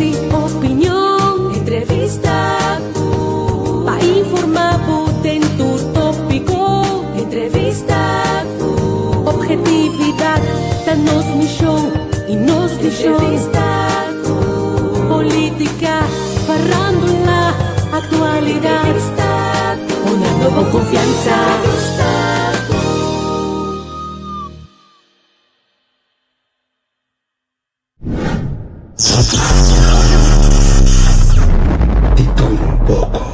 Análisis, opinion, entrevista ku pa informá bo den tur tópiko. Entrevista ku objetividat ta nos mishon i nos vishon. Entrevista ku polítika, farándula, aktualidat. Entrevista ku honrando bo konfiansa. Entrevista ku. Di tur un poko.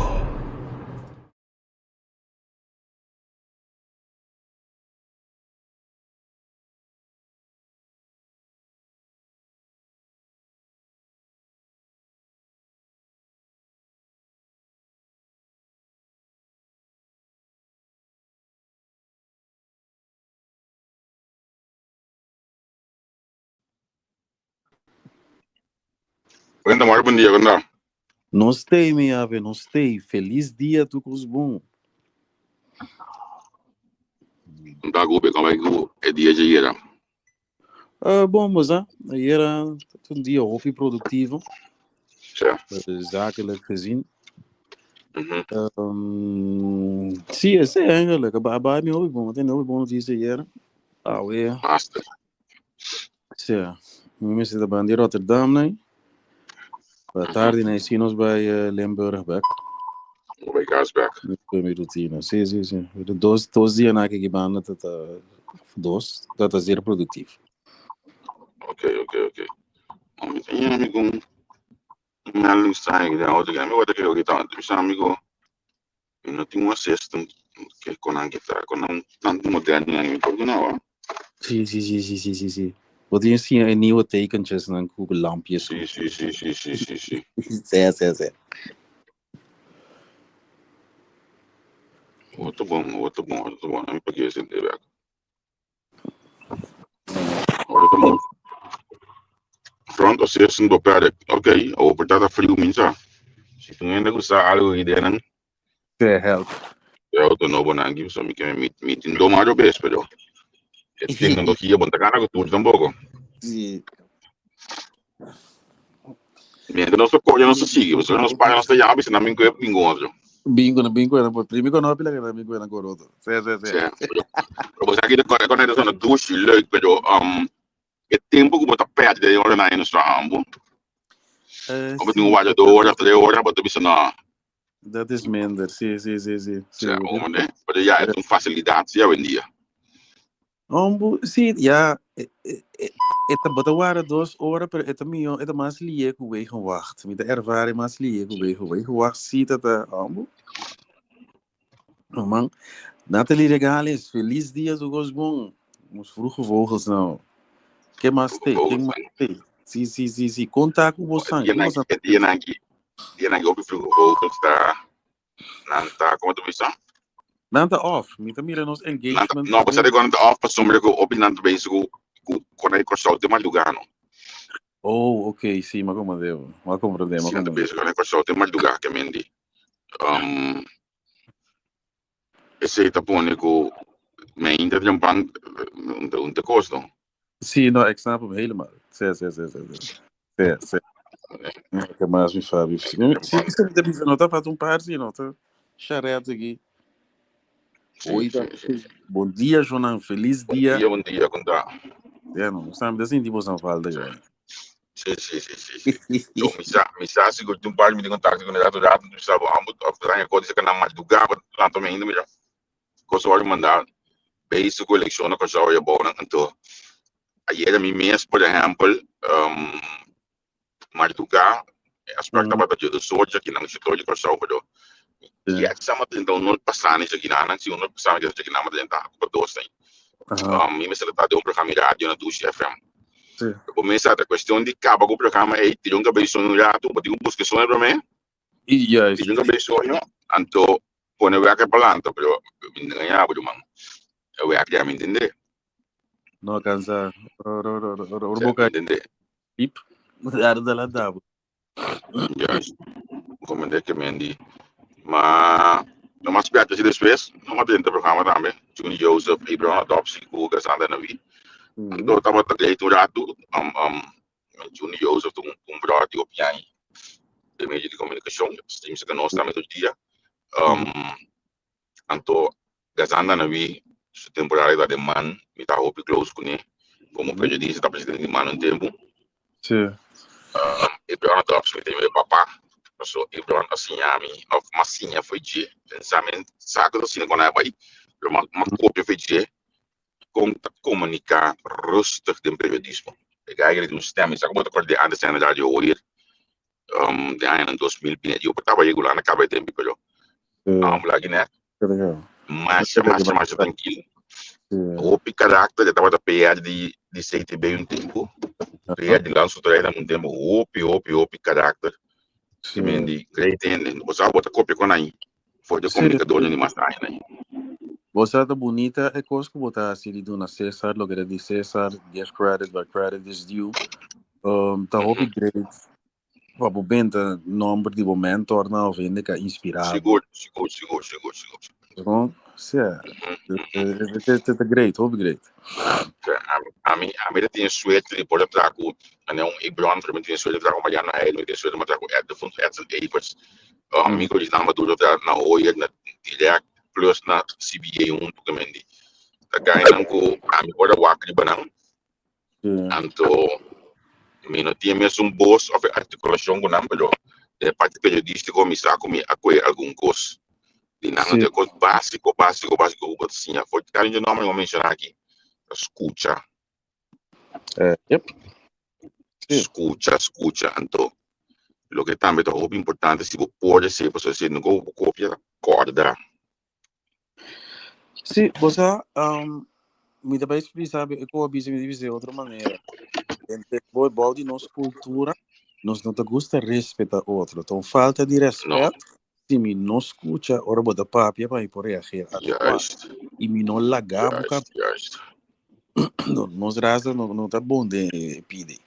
Brenda, maar bom dia, Brenda. Nos stay, mi ave, nos stay. Feliz dia, tu kos bon. Nta gobe, como é que é dia de ayer? Bom, mas ah, ayer un dia hopi productivo. Ja. Zakelijk gezien. Sí, ese eigenlijk. Ba mi hopi bon. Tin hopi bon noticia ayer. Awe. Master. Sí. Mi mester ta ban di Rotterdam nee. Pa tardi nee si nos bij Limburg bek. Bij Gaasbeek. Met mi rutina. Sí, sí, sí. Dos dia na ki banda ta dos, dat ta zeer productief. Oké. Mi tenía amigo un melding staan de auto que mi word que ahorita mi amigo mi no tengo assistant que con anche con un tanto moderno en mi por nou. Sí. Wat je ziet in nieuwe tekentjes en dan lampjes. Sí. Sí. Wat bom, wat bom, wat bom. Mi pakai ese de werk. Wat bom. Front assistant beperkt. Oké, over dat frio minsa. Si tu ainda gusta algo idea nan. Sí, help. De auto nobo nan give so mi ke meeting do maro bes pero e tecnologia bon ta kana ku tampoco. Mientras nos coño no se sigue, pues nos paga nos llama y no me ningún otro. Bingo na bingo na por primi no pila que bingo na coroto. Sí. Sí. Pero pues aquí con eso no douche leuk, pero het tempo que bota perde de hora na nuestro ambo. Como tu guarda 2 horas, 3 horas, bota bisa na. Dat is minder. Sí. Sí, hombre, pero ja, het is een facilitatie hoy en día. Ombo, sí, ja, het bota waren 2 horas, pero het mio, het mas lié ku wegen wacht. Mi de ervaring mas lié ku wegen wegen wacht, sí dat ombo. Oh man, Nathalie Regales, feliz dia do bom. Os vroege vogels nou. Que mais tem? Que mais tem? Sí. Conta com você. Die na ook vroege vogels daar. Nanta, como tu bisa? Nanta off. Mi ta mira nos engagement. No, você agora nanta off, pasobra ku opi nanta bezig ku kon ay Kòrsou te mardugá no. Oh, ok, sí, m'a komprondé. M'a komprondé, Sí, nanta bezig kon ay Kòrsou te mardugá ke mendi. Esei ta pone ku mainta trempan un te kosto. Sí, no, ik snap hem helemaal. Sí. Sí. Que mais me Fábio? Sí, sí, no ta falta un par, sí, no ta. Charrete aqui. Oi, bom dia, Jonan. Feliz dia. Bom dia, bom dia, conta. Ja, no, sabe, assim, tipo, São falta, já. Sí. So, mi sa, sigur, un par de contacto com o rato, tu sabe, amo, a coisa que na madrugada, lá também ainda, mira. Coisa hora mandar, basic election na coisa hora boa, então, ayer mi mes, por ehèmpel, mardugá, aspecto para de soja que não se torne com pero ja, sama então não passar nisso aqui na, se não passar nisso aqui na, mas então, para dois tem. Mi mes ta den un programa di radio na Dushi FM. Kuminsá e kuestion di kaba ku e programa ei, tira un kabes soño un ratu, bo tin ku buska soño promé. Tira un kabes soño, anto pone werk pa lanta, pero mi no gaña bo man. E werk ya mi entendé. No alcanza. Ora boca. Entendé. Pip. Daar de la dabo. Juist. Como de que mendi. Ma no mas spera si despues, no mas den programa tambe. Juni Joseph, Abraham Adoptie, ku Cassandra Navi. Anto tabata great un ratu. Juni Joseph ta un bròder di hopi aña den medio di komunikashon, stream saka nos tambe tur dia. Anto Gazan Danawi su temporada ta den man, mi ta hopi close kuné komo periodista, ta presidente di man un tempu. Ebron Dobbs mi ta yama e papa, paso Ebron a siña mi òf m'a siña fo'i dje. Pensa mi sa ku ta asina ku nan a bai, pero m'a kopia fo'i dje kon ta komuniká rustig den periodismo. E guy tin un stem, mi sa ku bo ta kòrda di antes na Radio Hoyer, den añanan 2000 bini yo por tabata regular na kaba e tempu pero lagi net masha masha masha trankil. Hopi karakter, e tabata PR di di CTB un tempu, PR di Landsoterij un tempu, hopi hopi hopi karakter. Di great hende. Bo sa bo ta kopia kon ahí. For di komunikadornan di mas añanan. Bo sa ta bunita e kos ku bo ta hasi di duna Cesar loke ta di Cesar, give credit where credit is due. Ta hopi great pa bo benta nomber di bo mentornan of hende ku a inspirá bo. Sigur, sigur, sigur, sigur, sigur. Bon, sea, ta great, hopi great. Ami, ami ta tin suerte di por a traha ku un Ebron, mi tin suerte di traha ku Mariano Heil, mi tin suerte di traha ku Edson Evers. Amigo di nan maduro ta na Hoyer, na Direct, plus na CBA hunto ku men di. Ta gainan ku ami por a wak riba nan. Anto mi no tin mesun bos of artikulashon ku nan, pero den e parti periodístiko mi sa ku mi a kohe algun kos di nan. Anto e kos básiko, básiko, básiko ku bo ta siña for di kada un di e nòmber ku mi a menshoná aki, ta skucha. Yep. Skucha, skucha. Anto, loke tambe ta hopi importante, si bo por esei, pasobra si no bo kopia, ta kòrda. Sí, bo sa, mi ta bai expresa e ku a bisa, mi ta bisa di otro manera. Entre bo bou di nos kultura, nos no ta gusta respeta otro. Ta un falta di No. rèspèt si mi no skucha ora bo ta papia pa mi por reageer adekuado. I mi no laga bo Juist, juist. No, nos raza no, no ta bon den e pidi.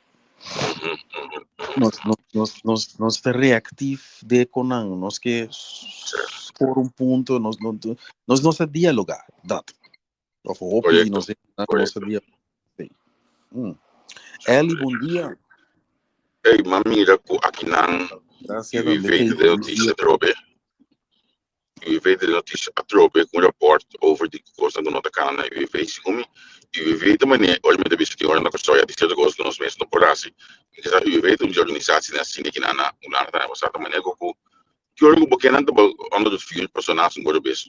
Nos, nos, nos, nos, nos ta reactief de konan. Nos ke score un punto. Nos no, nos no sa dialogar. Dat. Of hopi nos no sa dialogar. Sí. Ellie, bon dia. Hey, ma mira ku akinan Gracias, UWV de noticia atrobe. UWV de noticia atrobe ku un rapport over di kosnan ku no ta kana na UWV. Segun mi, UWV ta manera, ora mi ta bisa tin ora na Kòrsou ya tin sierto kos ku nos mes no por hasi. Mi ke sa UWV ta un di organisasienan asina kinan na Hulanda tambe pasá ta manera ku ki ora ku bo ke nan ta onder het vuur pasobra nan hasi un gòrdo bes.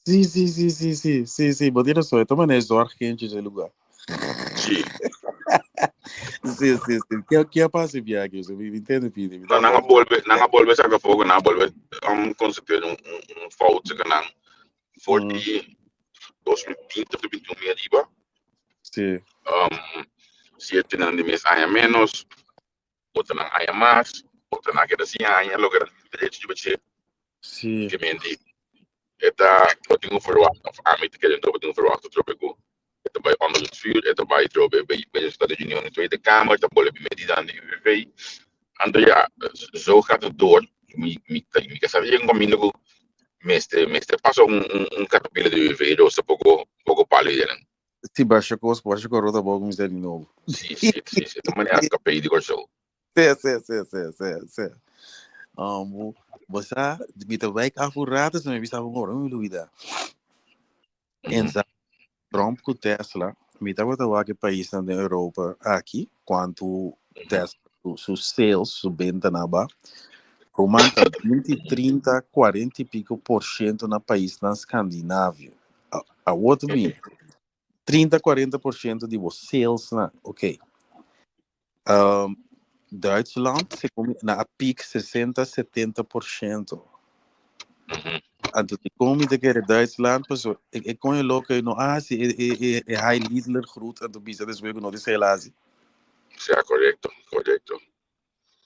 Sí, sí, sí, sí, sí, sí, sí, bo tin razón. E ta manera zorgkindjes e lugar. Sí. Sí, sí, sí. Ke, ke a pasa biaha aki? Mi entiende, Pidi. Mi No, nan a bolbe, nan a bolbe saca fogo, nan a bolbe constateer un fout saca nan for di 2020 of 2021 mi ariba. Sí. Siete nan di mes aña menos, otro nan aña mas, otro nan a keda sin aña, loke nan tin derecho di bache. Sí. Ke men di, e ta, bo tin un verwacht, of ami ta kere bo tin un verwacht trobe ku e ta bai onder het vuur, e ta bai trobe bij bij de Union in Tweede Kamer, ta bolbe medida aan de UWV. Anto ja, zo gaat het door. Mi, mi, mi ka sabi un kaminda ku mester, mester pasa un caterpillar de UWV, dos ta poko, poko palo idenen. Sí, basha kos, basha korota bo kuminsá di nobo. Sí, sí, sí, sí. Ta manera kapei di Kòrsou. Sí, sí, sí, sí, sí, sí. Bo sa, mi ta wijk af un rato, so mi bisa un ora, mi lubida. En sa Trump ku Tesla, mi tabata wak e paisnan den Europa aki, kuantu Tesla su sales, su benta na ba. Roman ta 20, 30, 40 y pico por ciento na paisnan Scandinavio. Awor ta mi 30, 40% di bo sales na, ok. Duitsland, segun mi, na a piek 60, 70%. Anto di kon mi ta kere Duitsland, paso e koño loko ei no a hasi e Heil Hitler groet anto bisa despues ku no di sel hasi. Ja, korekto, korekto.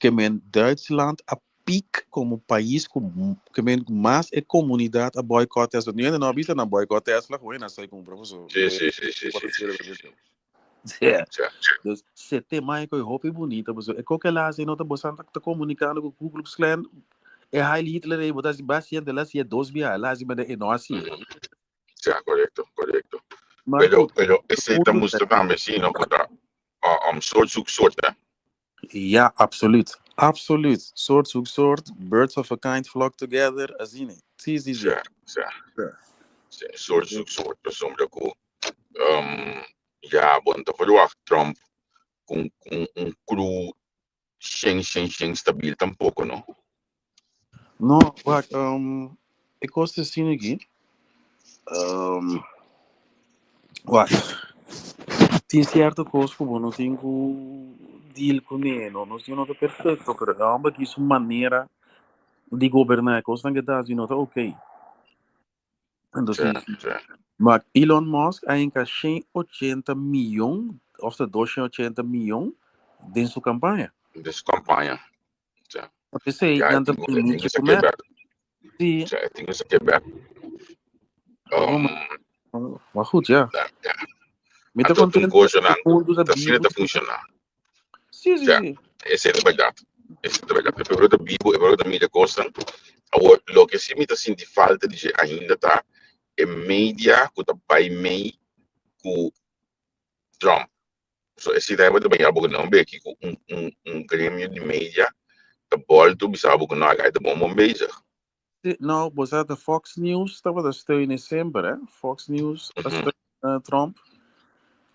Ke men Duitsland a piek komo pais ku ke men mas e komunidat a boycott Tesla. Ni hende no a bisa nan boycott Tesla, gewoon nan sai kumpra paso. Sí, sí, sí, sí, sí, sí, sí. Ja. Dus se tema e koi hopi bunita, paso e koke la hasi no ta bosan ta komunikando ku Ku Klux Klan, e Heil Hitler ei, bo ta hasi basi hende la hasi e dos biaha, la hasi mende e no hasi. Ja, korekto, korekto. Maar Pero, goed, pero esei ta punto mustra tambe si no ku ta soort zoekt soort, hè. Ja, absoluut. Absoluut. Soort zoekt soort, birds of a kind flock together, asina. Sí, sí, sí. Sí, sí. Sí, soort zoekt soort, pasobra ku ya bo no ta verwacht Trump ku un crew shen shen shen stabil tampoko, no? No, wak, e kos ta asina aki. Wak, tin sierto kos ku bo no tin ku deal kuné, no, nos no ta perfekto, pero e hòmber aki su manera di goberná, e kosnan ke ta hasi no ta oké. Entonces, maar Elon Musk a hinka 180 miyon, of ta 280 miyon, den su kampaña. Den su kampaña. Ja. P'esei nan ta bini ku meta. Sí. Ja, e tin esaki bek. Maar goed, ja. Ja. Mi ta Anto tin contento kosnan ku mundu ta ta asina bibu. ta funshoná. Sí, sí, Ja, sí. esei ta bèrdat. Esei ta bèrdat. E pueblo ta bibu, e pueblo ta mira kosnan. Awor, loke sí mi ta sinti falta di dje ainda ta e media ku ta bai mei ku Trump. So e sita ta baña bo ku nan beki ku un un un gremio di media ta bòltu bisa bo ku no a ta bon bon bezig. Sí, no, bo sa ta Fox News tabata steun semper, eh? Fox News a steun Trump.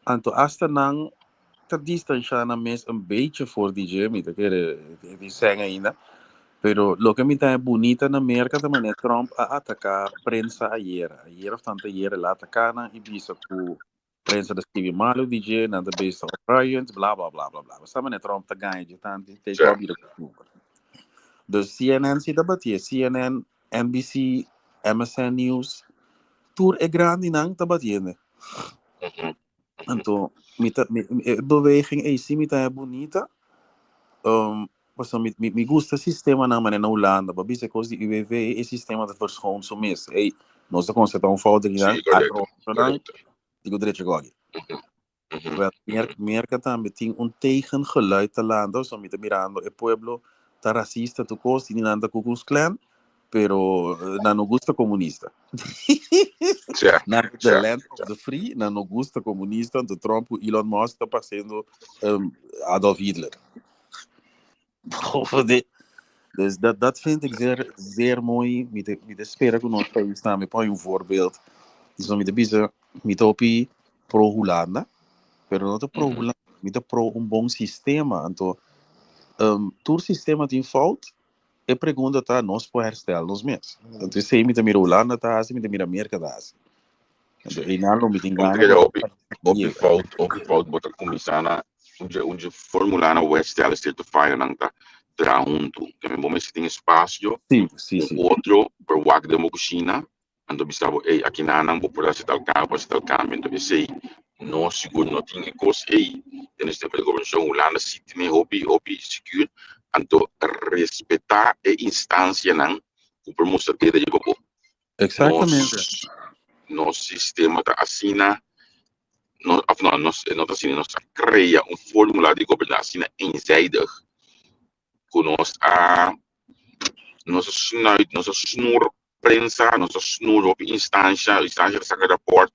Anto hasta nan ta distansha nan mes un beetje for di dje, mi ta kere di sèn ainda. Pero loke mi ta bunita na Merka ta manera Trump a ataka prensa ayera. Ayera of tanto ayera el a ataka nan i bisa ku Prensa ta skibi malu di dje, nan ta bisa op Bryant, bla bla bla bla bla. Bo sa manera Trump ta gaña dje tantu te ku a bira kustumber. Dus CNN si ta batié, CNN, NBC, MSN News, tur e grandinan ta batiende. Anto mi ta mi e beweging ei si mi ta haña bunita, pasobra mi mi mi gusta sistemanan manera na Hulanda, bo a bisa e kos di UWV, e sistema ta verschoon su mes. Ey, nos ta konstatá un fout akinan, Sí, korekto, atronan, korekto. di ku drecha gogi. Wel, Merka tambe tin un tegengeluid ta lanta, pasobra mi ta mirando e pueblo ta rasista tur kos, tin di nan ta Ku Klux Klan, pero nan no gusta komunista. Nan ta the land of the free, nan no gusta komunista, anto Trump ku Elon Musk ta pasendo Adolf Hitler. Dus dat, dat vind ik zeer, zeer mooi. Mi te, mi te spera ku nos pais tambe pon un voorbeeld. Dus mi te bisa, mi ta hopi pro Hulanda, pero no ta pro Hulanda, mi ta pro un bon sistema. Anto, tur sistema tin fout, e pregunta ta, nos por herstel nos mes? Anto esei mi ta mira Hulanda ta hasi, mi ta mira Merka ta hasi. Anto einan lo mi tin Como gana te pa hopi, hopi fout, hopi fout bo ta kuminsá na un un formulá na herstel cierto fayonan ta traha huntu. Ke men bo mester tin espasio Sí, sí, un sí. otro por wak den bo kushina Anto bisa bo, ey, akinanan bo por hasi tal kambio, por hasi tal kambio. Anto esey no sigur no tin e kos ey den nos tempo di gobernashon. Hulanda si tene hopi, hopi sigur. Anto respetá e instansianan ku por mustra dede riba bo. Exactamente. Nos, nos sistema ta asina, no, of no, nos, no ta asina, nos a krea un formula di goberná asina eenzijdig ku nos a, nos a snuit, nos a snur prensa, nos ta snur hopi instansha, instansha ta saka raport,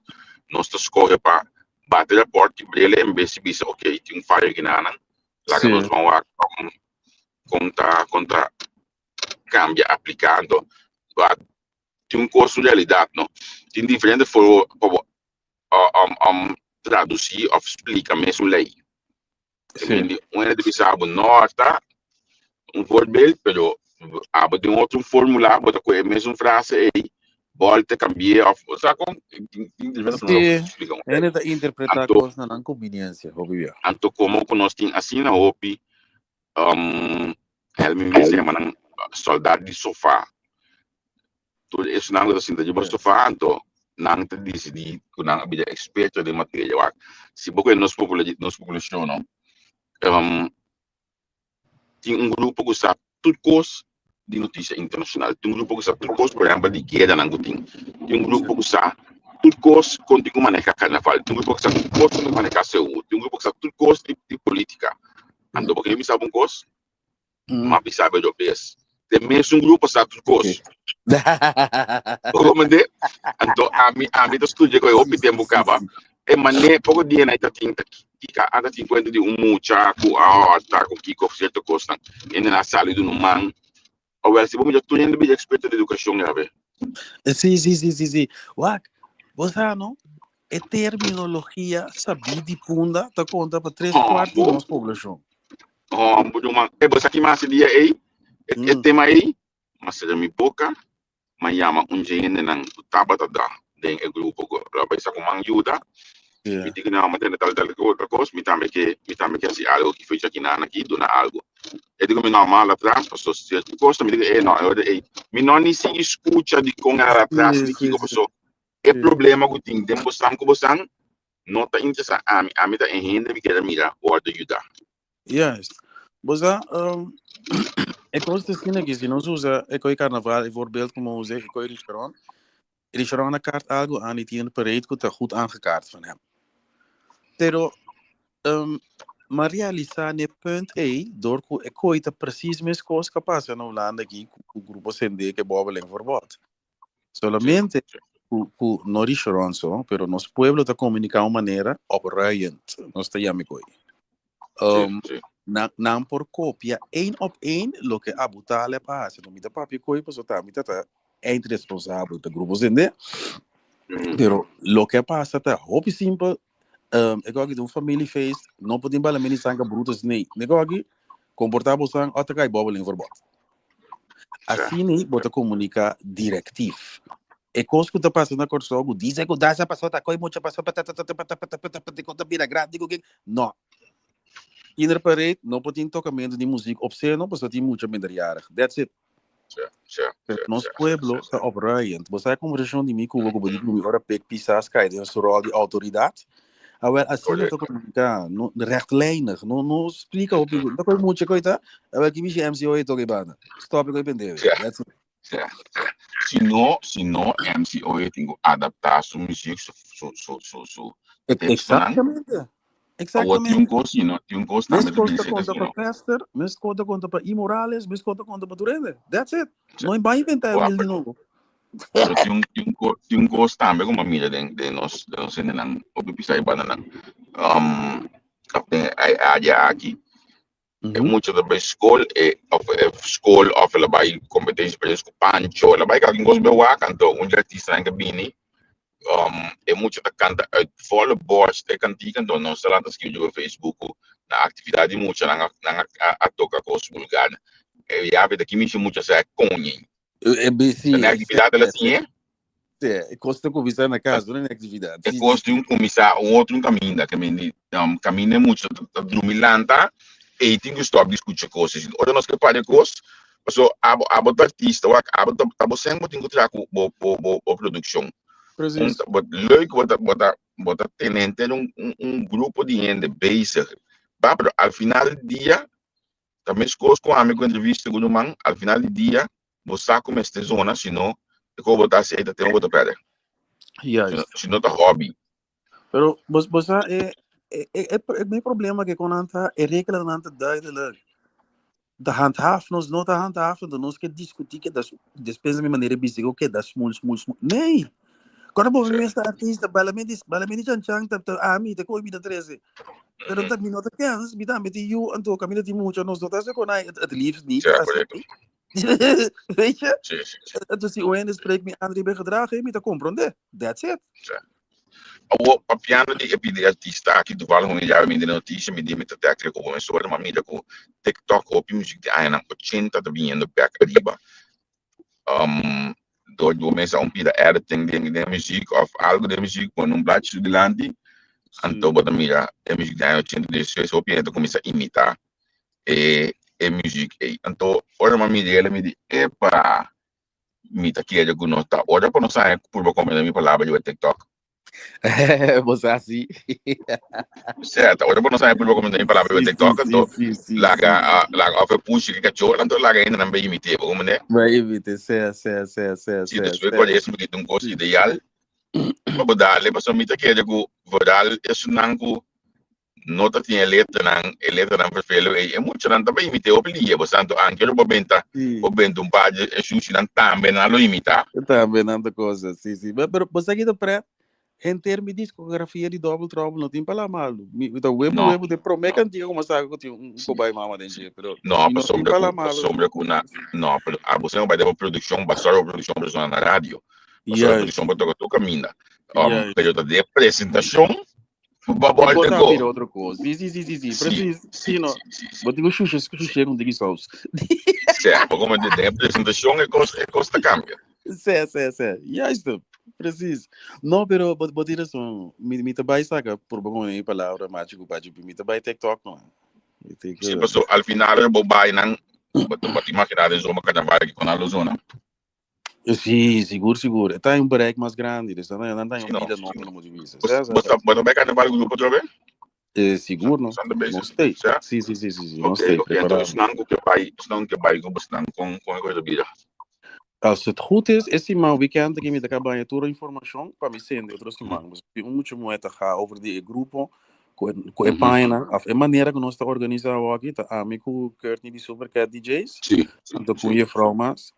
nos ta skohe pa bati raport i brele en bes di bisa ok tin un fayo kinanan, laga nos ban wak kon kon ta kon ta kambia apliká. Anto tin un kos un realidat no, tin diferente forma pa bo tradusí òf splika mesun lei. Sí. Un hende ta bisa bo no ta un voorbeeld, pero abo den otro fórmula bo ta kohe e mesun frase ei, bolta cambi'é of o sea kon tin tin diferente Sí, forma pa explica un hende ta interpretá Anto kos na nan conveniencia, hopi bia. anto komo ku nos tin asina hopi um Helmi mes yama nan soldat di sofá. Tur esnan ku ta sinta riba sofá anto nan ta disidí ku nan a bira eksperto den materia. Wak, si bo kohe nos popula nos populashon no, tin un grupo ku sa tur kos di notisia internashonal, tin un grupo ku sa tur kos por ehèmpel di gueranan ku tin, tin un grupo ku sa tur kos kon tin ku maneha karnaval, tin un grupo ku sa tur kos kon tin ku maneha seú, tin un grupo ku sa tur kos di di polítika. Anto bo kere mi sa un kos? Ma bisa bo bes. Te mesun grupo sa tur kos. Bo comprende? Anto ami ami ta studia ku e hopi tempu kaba. E mane poko dia nan ta tin. Kika anda tin cuenta di un mucha cu a horta cu kiko cierto cosnan. Hende nan a sali duna un man. Awel si bo mira tur hende bira experto di educacion ya be. Sí, sí, sí, sí, sí. Wak, bo sa no, e terminologia sabí di Punda ta konta pa tres kuart di nos poblashon. Hombo, ruman. E bo sa ki mas e dia ei? E, e tema ei? M'a sera mi boka, m'a yama un dje hendenan ku tabata da den e grupo ku a bai sa ku man yuda. Mi di ku nan, m'a tende tal tal otro kos, mi tambe ke, mi tambe ke hasi algu ki fecha kinan aki, duna algu. E di ku mi no, m'a hala atras, paso sierto kos, mi di ku e no, e ora ei mi no ni sigui skucha dikon a hala atras ni kiko, paso e problema ku tin den bosan ku bosan no ta interesa ami, ami ta e hende mi kere mira wòrdu yuda. Juist. Bo sa, um, e kos ta asina ki si nos usa e koi karnaval, e voorbeeld ku usa e koi Richeron. Richeron a kaart algo aan die tin parade ku ta goed aangekaart van hem. Pero, um, ma realisa ne punt ei, door ku e koi ta precies mes kos ka pasa na Hulanda aki ku ku grupo Sende ke bobbeling verbod. Solamente ku ku no Richeron so, pero nos pueblo ta komunika un manera opruiend, nos ta yama e koi. Um, nan, nan por kopia één op één loke Abu Taleb a hasi. No mi ta papia koi pasobra ta mi ta ta eindresponsabel ta grupo sende. Pero loke a pasa ta hopi simpel. Um, e koki un familiefeest, no por tin bala mini sanka brutus nee. Ne koki, komportá bosan ota kai bobbeling verbod. Asina bo ta komuniká direktief. E kos ku ta pasa na Kòrsou ku dise ku dasa pasó ta koi mucha pasó patatatatatatatatatat ku ta bira grandi ku ke no. Kinderparade no por tin tokamentu di muzik opseno pasobra tin mucha minderjarig. That's it. Pero nos pueblo ta opruiend. Bo sa e konversashon di mi ku bo ku bo di ku mi ora pek pisas kai den su ròl di outoridat? Awel, asina ta komuniká, no, rechtlijnig, no, no splika hopi, no ta koe mucha koe ta, awel ki mishi MCO e toka e banda, stop e koe pendeho, that's it. Si, si no, si no MCO e tin ku adaptá su muziek, su, su, su, su, su tekstonan. Exactamente. Awor tin un Exactamente. kos, si no, tin un kos tambe ta Meskos bin ta seta, konta si pa no. Pester, meskos ta konta pa E. Morales, meskos ta konta pa tur hende. That's it. No bai inventá e wiel di nobo. Pero tin un, tin un, ko- tin un kos tambe ku mi a mira den, den nos, den nos hendenan, hopi pisa e bandanan. Um, of den e área aki. E mucha ta bai skol, e, of e skol of el a bai kompetensia pa ku Pancho, el a bai kalkin kos bai wak, anto un di artistanan ke bini, um, e mucha ta kanta uit volle borst e kantika, anto nos ta lanta skirbi riba Facebook ku na aktividat di mucha nan a, nan a, a, a toka kos vulgar. E yabi ta kimisha mucha sa e koñe. E Ta na aktividat el a siñ'é. Sí, e kos ta kuminsá na kas, no na aktividat. E kos tin un kuminsá un otro un kaminda, ke men di kaminda e mucha ta drumi lanta, ei tin ku stòp di skucha kos. Ora nos ke papia kos, paso abo abo ta artista, wak abo ta ta bo sèn bo tin ku traha ku bo bo bo bo produkshon. Precies. Un bo leuk bo ta bo ta bo ta tene henter un un grupo di hende bezig, ba pero al final di dia Ta meskos ku ami ku entrevista ku ruman, al final di dia bo sa ku mester zona, si no e kos bo ta hasi ei ta tempu bo ta pèrdè. Juist. Si no ta hobby. Pero bo bo sa e e e e mi problema ke kon nan ta e reglanan ta duidelijk. Ta handhaaf nos no ta handhaaf enton nos ke diskutí ke das despues mi manera di bisa ku keda smul smul smul. Nee! Kòrda bo mi mes ta artista bala mi di bala mi di chan chan ta ta ami ta koe mi ta trese. Pero ta mi no ta kens, mi tambe tin yu, anto kaminda tin mucha, nos no ta hasi kon ai, het liefst niet. Ja, asina. correcto. Weet je? Sí, sí, sí. Anto si un hende spreekt mi aan riba e gedrag, mi ta komprondé. That's it. Ja. Awo, papiando di e pidi artista aki, toevallig un jaar mi di noticia, mi di mi ta tekle ku mi soort, ma mira ku TikTok hopi muziek di añanan 80 ta biniendo bek ariba. Um, door bo mesa un pida editing den den muziek of algo den muziek, pone un blaadje su dilanti, anto bo ta mira e muziek di aña 80 despues hopi hende ta kuminsá imitá e e muziek ei. Anto ora mi a mira el mi di epa, mi ta kere ku nos ta ora pa nos haña purba komprende mi palabra riba TikTok. Bo sa si. Cierto, ora bo no sabe purba komprende mi palabra riba TikTok, anto laga laga of e pushi ki kachor, anto laga hende nan bay imite bo, comprende? Bay imite, sea, sea, sea, sea, Si, despues por eso mi ta un kos ideal pa bo dale, pasobra mi ta kere ku vooral esunnan ku no ta tin e letranan, e letranan vervelen ei, e muchanan ta bay imite hopi lihe, bo sa, anto anke ora bo benta, bo benta un par di e shushinan tambe nan lo imita. Tambe nan ta cosa, si, si. Pero bo sa ki ta pret? Henter mi discografia di Double Trouble no tin palabra malu. Mi ta webu No. webu de prome No. cantica como saca cu tin un Sí. cobay mama den dje, pero No, mi no tin pasobra palabra ku malu. pasobra ku na no, pero abo se no bai de producción, basado op producción persona na radio. Basado Juist, producción pa toca tu caminda. Juist. Pero ta de presentación ba E volta kota go. bira otro kos. Sí, sí, sí, sí, sí. Sí, Precies. sí, Sí, no. sí, sí, sí. Bo digo shushe, shushe con tiki saus. Sí, maar como de presentación e cos ta cambia. Sí, sí, sí. Juist. Precies. No, pero bo bo tin razon. Mi ta bai saca por bo e palabra machi ku pachi. Mi ta bai TikTok no. Mi te Sí, que paso al final bo bai nan bo te imaginar den zomer carnaval ki con alo zona. Sí, sigur, sigur. Ta un bereik mas grandi, dus dan dan Sí, un no, bida sí, nobo no. no moet visa. Bos Sí, sí, bos sí. bo bai carnaval grupo outra vez? Sigur no. Santa No bezig. stay. Ja? Sí. No Oké, stay oké. Então, preparado. snang ku ke bai, snang ke bai, ku snang kon ko bida. Als het goed is, is die man weekend que me da cabanha toda informação para me sender outro semana. Mas tem muito moeda ga over die grupo, com com a página, of a maneira que nós está organizado aqui, tá amigo Courtney de Supercat DJs, Sí, então com sí. a vrouw mas,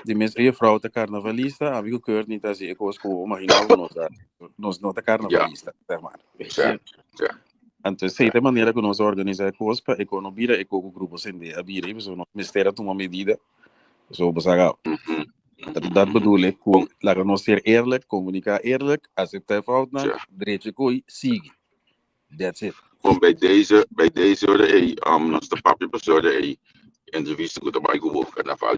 de mes a vrouw tá carnavalista, amigo Courtney tá assim, eu gosto imaginar nós nós não tá carnavalista, zeg maar. Weet Ja, je? ja. Então, sei de maneira que nós organizamos coisas para economia e com o grupo sender a bira, so nós mestera toma medida, zo besaga. Dat bedoel ik, ku, laat ons ser eerlijk, comunicar eerlijk, acceptar fout, Ja. derecho koi, sigue. That's it. Bom, bij deze orde, hey, nos ta papia pastor, hey, entrevista ku tabay ku carnaval.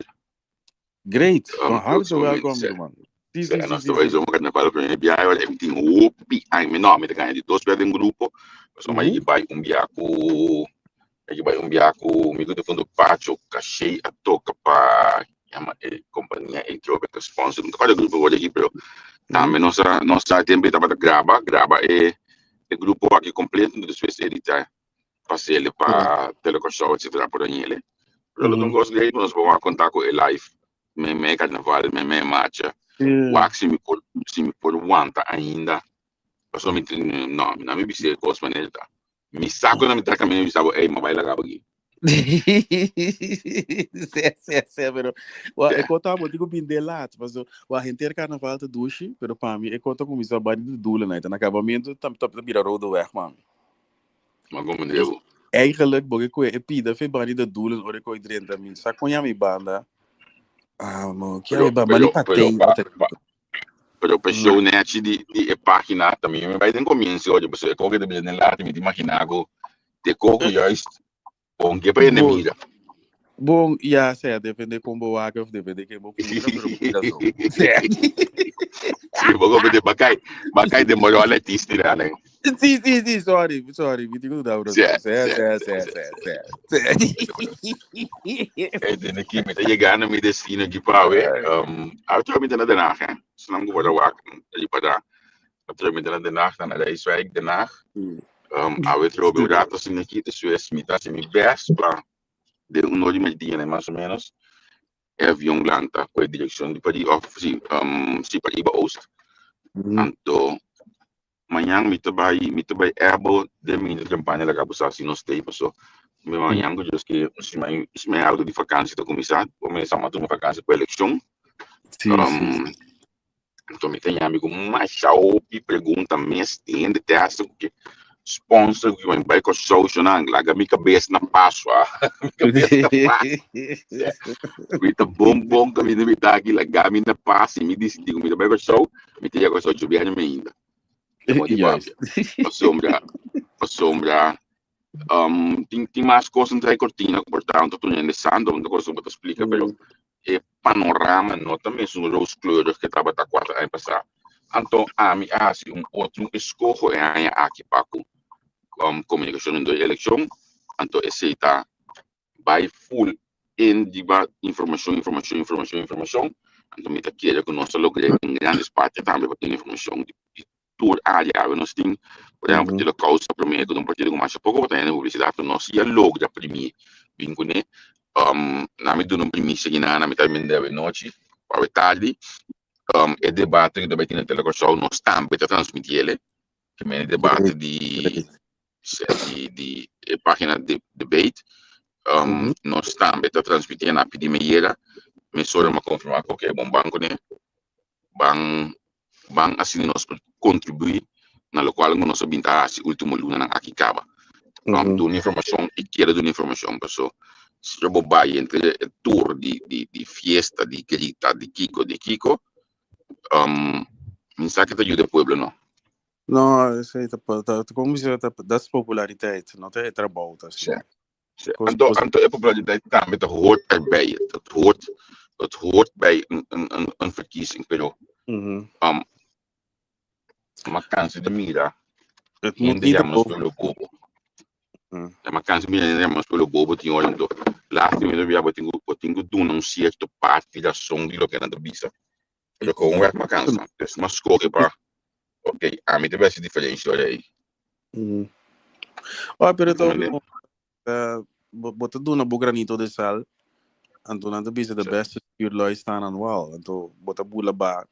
Great, van harte próximamente, welkom, sí. man. Sí, Sí, sí, nos sí, ta bai sí. zo carnaval primer biahe, ora mi tin hopi, ai, mi no, mi ta gana di dos biahe den grupo, so ma bai un biahe ku, bai un biahe ku, mi ku fundo Pacho, Caché a toca pa, yama e kompania e trobe ka sponsor, no ta grupo word aqui, pero tambe nos a tempo tabata graba e grupo aki kompleto, despues edita, pasele pa Telecom etc. por ahí. Pero lo tengo great, nos vamos a contar con el live, me carnaval, me marcha. Wak si mi por wanta ainda. Paso mi no, mi no mi bise cos manera. Mi saco na mi traca mi bisabo, ey, ma baila gabo aqui. Sí, pero wa e kota mo digo binde laat, mas wa henter carnaval te douche, pero pa mi e kota começar bari de doelen net en acabamento tam tam bira rode weg, man. Maar como devo. Eigenlijk porque ko e pida fe bari de doelen ore ko drenta mi sa konya mi banda. Ah, mo, que Pero ba mani pero pero patei, pa, pa pero pa show net di e página também me vai den comienzo, oye, pues ko que de den laat mi te imaginago te cojo juist con que pa Bom, mira. Bom, ja, sei, depende com boa of depende que bo puntra, pero mira zo. Sí. Sí, poco de bakay, bakay de moro ala tistira né. Sí, sorry, sorry, mi digo da Sí, Sí, sí, sí, sí, sí. sí, sí. En aqui me tá chegando mi destino aqui pa we. Auto mi na Den Haag, hè. Snam geworden wak, die para. Auto mi na Den Haag, dan naar Rijswijk, Den Haag. Awe trobe rato sin aqui, te sues mi ta mi best pa de un hora y media, más o menos. Avion lanta, com a direção de para of sí, sí para Iba Oost. Anto mañana mi ta bai ebo de mi campaña la cabo si no stay paso. Mi mañana yo es que si me algo de vakantie te começar, começar a tomar vakantie para eleição. Sí, sí, sí. Anto mi tem amigo mais e pergunta mes tem de testa que sponsor que vai vai com social na laga mi cabeça na passo, ah. Mi cabeça na passo. Mi ta bom bom que mi mi tá aqui laga mi na passo mi disse digo mi ta vai com show, mi te com show jubiano me ainda. Pode Pasobra, pasobra, tin mas cos entre cortina, portanto, tu não sando, uma coisa que te explica, pero e panorama no tambe un rooskleurig ku tabata 4 aña pasá. Anto, ami a hasi un otro eskoho e aña aki pa ku komunikashon di elekshon. Anto, esei ta bai full in di informashon, informashon, informashon, informashon. Anto, mi ta kere ku nos logra den grande parti tambe pa tin informashon di tur área. Nos tin, por ehèmpel, partido Kousa promé, ku un partido ku mas poko tin publisidat, nos a logra primi bin kuné. Na mi duna un primisia aki na mi tambe debe nochi, pa tardi. E debate ku bai tin na televishon, nos tambe ta transmití, ke men debate di página di debate. Nos tambe ta transmití na pidi meiera. Mi solo m'a konfirmá ku e bon banko ne. Ban ban asina nos kontribuí na lokual ku nos a bin ta hasi último lunanan aki kaba. Duna informashon i kere duna informashon paso si bo bai entre e tur di di di fiesta di grita di kiko di kiko mi sa ke ta yuda e pueblo no. No, esei ta ta komo bisa ta dat is populariteit, no ta e trabou ta asina. Sí. Anto, anto e populariteit tambe ta hoort erbij. Het hoort, het hoort bij een, een, een, een verkiezing. Pero mm -hmm. ma kansa di mira Het moet hende niet llama nos boven. pueblo bobo. Ja, ma kansa mira hende llama nos pueblo bobo tin ora anto lástima mi bia bo tin ku bo tin ku duna un cierto parti rason di loke nan ta bisa. Pero gewoon werk ma kansa. Dus ma scoge pa ok, ami ta besi diferencia ora ei. Oh, pero Bo to mende? bo bo ta duna bo granito de sal, anto nan ta bisa de beste stuurlui staan aan wal, anto bo ta bula ba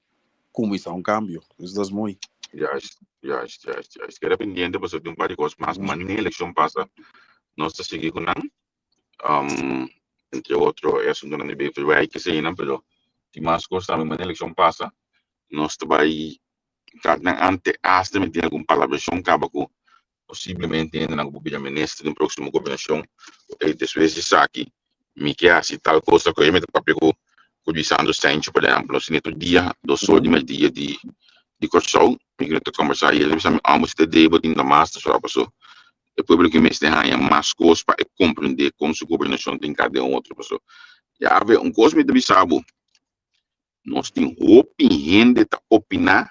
kuminsá un kambio. Dus dat is mooi. Juist, juist, juist, juist. Keda pendiente pasobra tin un par di kos mas, manera elekshon pasa nos ta sigui ku nan. Entre otro e asuntonan di Beverwijk eseinan, pero tin mas kos tambe manera elekshon pasa nos ta bai trata nan ante hasta mi tin algun palabrashon kaba ku posiblemente hendenan ku por bira minister den próksimo gobernashon e despues di esaki mi ke hasi tal kos ku mi ta papia ku ku Lisandro Sancho por ehèmpel nos tene tur dia dos or di mèrdia di di Kòrsou mi ku ta kòmbersá i el a bisa mi amo si ta debe tin ta mas ta sua paso e pueblo ki mester haña mas kos pa e komprendé kon su gobernashon tin ka den otro paso ya ve un kos mi ta bisa bo nos tin hopi hende ta opiná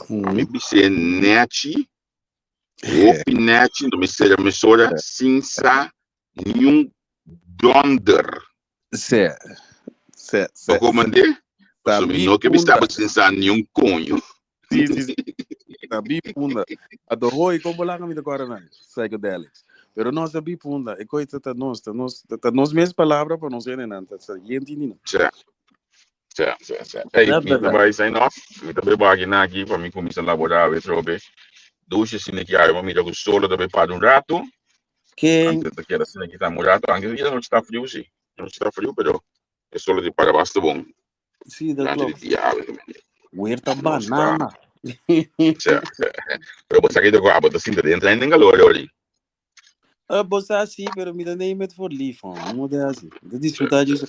Mi bis'é nèchi, hopi nèchi, no mi sera mesora sin sa niun dònder. Sè, sè, Bo sè, sè. komandé? Pasobra mi Sabi no ke bisa punda. bo sin sa niun koño. Sí, sí, sí. Sabi punda. Ato hoi, kon bo laga mi ta kòrda nan? Psychedelics. Pero no, sabi punda. E koi ta ta nos, ta nos, ta nos mes palabra pa nos hendenan. Ta sa yenti ni nan. Sè. Sí, sí, sí. Hey, Dat mi ta berdad. bai sign off. Mi ta bai baki na aki pa mi kuminsá laborá awe trobe. Douche asina ki awe, ma mira ku solo ta bai para un rato. Ken? Antes ta keda asina ki ta un rato. Anke ya nochi ta friu, sí. Nochi ta friu, pero e solo di para basta bon. Sí, dat Durante di klopt. dia awe. Weer ta Nos ta. banana. Sí, sí. Pero bo sa ki ta ku abo ta sinta den trein den kalor, Ori. Bo sa sí, pero mi ta neem het voor lief, man. Mi no ta hasi. Mi ta disfruta di eso.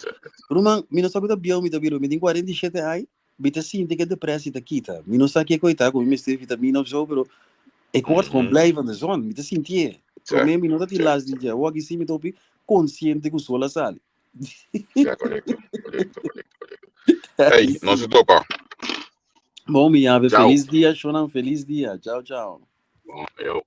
Ruman, mi no sa ku ta bieu mi ta bira. Mi tin 47 ai, mi ta sinti ku e depressie ta kita. Mi no sa kiko e ta, ku mi mester vitamina of zo, pero ik word gewoon blij van de zon. Mi ta sintié. Promé mi no ta tin last di dje. Awor aki sí mi ta hopi konsiente ku sol a sali. Ja, korekto, korekto, korekto, korekto. Hey, nos ta topa. Bon, mi ave. Chao. Felis dia, shownan. Felis dia. Chao, chao. Bon, yo.